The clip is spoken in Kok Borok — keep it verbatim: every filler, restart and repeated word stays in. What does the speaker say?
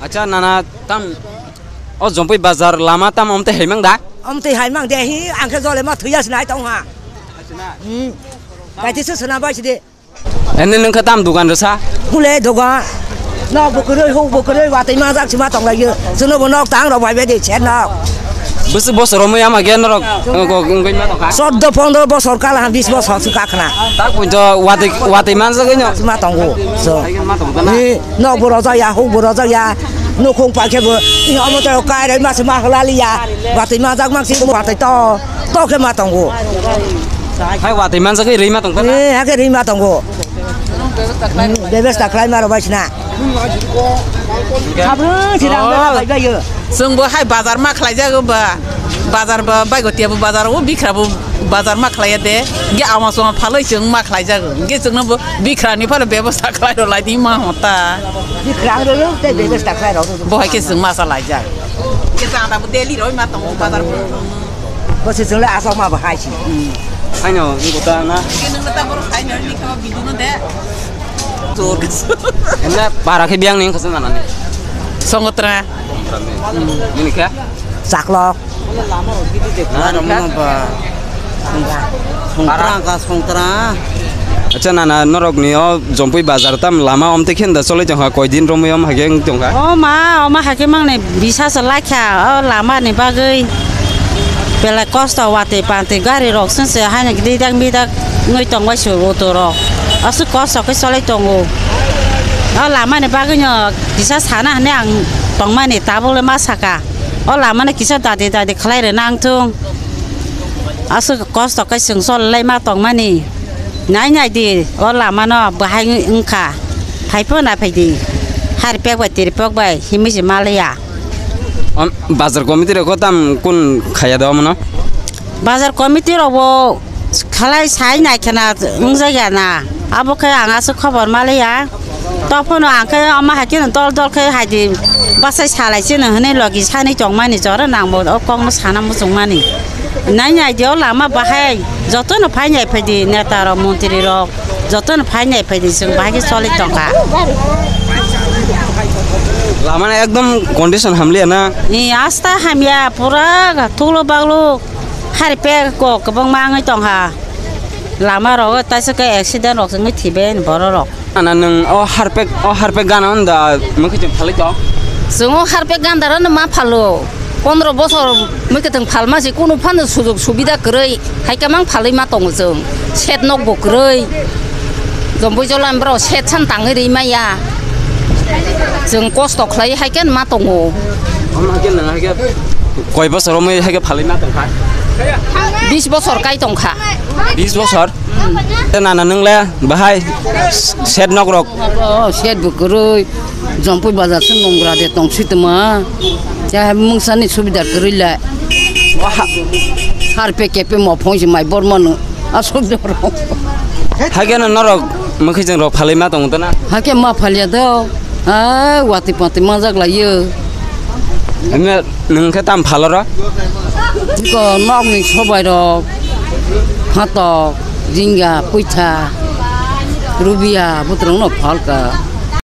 Acha nana tam o Jompui bazar lama tam omte haimang da? Omte haimang de hi, ang khe jole ma thuya sinai tong ha. Hmm. Kaiti se suna bai sidi. Ene nung khe tam dukan rwsa? Hule dukan. Nok bukurui, huk bukurui, watui ma jak sima tong lai yo. Suno bo nok tang rok bai bai de chen nok. Bwswk bosor romwi ama gen norok, eh, kok wngwi ma tongkha? Chordo pondro bosor kala ha, bis bosor se kakhna. Tak punjo watwi, watwi manjagwi no? Ma tongo. So. Hai ma tongkha na? Ni nok bo rojak ya, huk bo rojak ya. Nukhung paikhe bo, ni omo to kai rai ma se ma halali ya. Watwi manjak mak si watwi to, to khe ma tongo. Hai watwi manjagwi rwi ma tongkha na? Eh, hakhe rwi ma tongo. Bebesta khlai ma rok bai sina. Sabrang sirang bela bai bai yo. Chwng bo hai bazar ma khlai jago ba. Bazar ba bai go tiya bo bazar o bikra bo bazar ma khlai ya de. Ge ama song phaloi chwng ma khlai jago. Ge chwng no bo bikra ni phale bebesta khlai ro lai di ma hota. Bikra ro ro te bebesta khlai ro. Bo hai khe chwng ma sa lai jak. Ge ta da bo daily roi ma tong bazar bo. Bo se chwng le asok ma bo hai si. Haino, nung kota na? Ke nung ta boro sai na ni kama bidu no de. Tur. Enda para khe biang ning khosong nana ni. Songotra. Nini khe? Chaklok. Na, na, na. Songtra ka songtra. Acha nana norok ni o Jompui bazar tam lama omte khen da cholai tongkha koi din romwi om hage wng tongkha. O ma, o ma hake mangne bisa se laikha o lama ni bagwi. Belai kosto watwi pantwi gari rok swnse haino gidi dak midak wngwi tongbai se auto rok. Aswk kosto khe cholai tongo. O lama ni bagwi no kisa sana hwnwi ang tongmani tabuk le ma saka. O lama no kisa dadi dadi khlai rwna wng thung. Aswk kosto khe chwng chol lai ma tongmani. Nai nai di o lama no bahai wng kha. Phai pho na phai di. Hari pek bai tiri pek bai himwi se ma liya. Om, bazar committee rok tam kun khaya do mono? Bazar committee rok bo khalai sai nai khena wng jak ya na. Abo khe ang aswk khobor ma liya. Tophono ang khe omo hai kheno dol dol khe hai di bachai salai chini hwnwi logi sanwi tongmani jora nang bo o kokno sana muchungmani. Nai nai di o lama bahai jotono phai nai phai di neta rok montri rok. Jotono phai nai phai di, chwng bahai khe choli tongkha. Lama no ekdom condition hamliya na? Ni asta hamya, pura thuklo baglo, hari pek kok kwbangma wngwi tongkha. Lama rogo taisa khe accident rok wngwi thwibai borok rok. Ana nwng o harpek, o harpek gana hwnda mwkhwtwng phalwi tong? Chwng o harpek gandaro no ma phalo. Pondro bosor mwkhwtwng phalma se kunu phano sujog subida kwrwi, hai kamang phalwi ma tongo chwng. Set nok bo kwrwi. Jomboi jola borok set san tangwi rwi maya. Chwng kosto khlai hai khe ma tongo. Omo hai khe nwng hai khe koi bosor romwi hai khe phalwi ma tongkha? Bis bosor kai tongkha. Bis bosor? Te nana nwng le bahai set nok rok? Oh, set bo kwrwi. Jompui bazar se nongra de tong sitoma. Ya mungsa ni subida kwrwi le. Harpe kepe mo phone se mai bor manu. Aswk doro. Hai khe no norok mwkhwtwng rok phalwi ma tongo tana? Hai khe ma phalya do. Ah, watwi patwi manjak lai yo. Nwng khe tam phalo ro? Iko nok ni sobai rok, phatok, jinga, puitha, rubia, butrang no phalka.